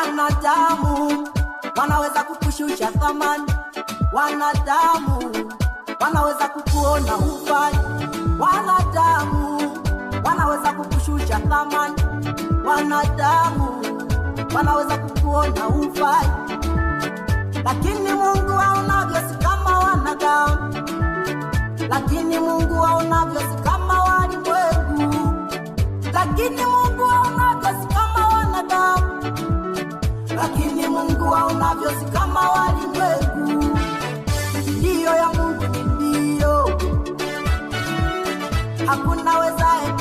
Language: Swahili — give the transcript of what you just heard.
Wanadamu wanaweza kukushusha thamani, wanadamu wanaweza kukuona hufai, wanadamu wanaweza kukushusha thamani, wanadamu wanaweza kukuona hufai, lakini Mungu aonavyo si kama wanadamu, lakini Mungu aonavyo si kama walimwengu, lakini Mungu aonavyo si kama wanadamu, lakini Mungu aonavyo si kama walimwengu. Ndiyo ya Mungu ni ndiyo, hakuna wezaye.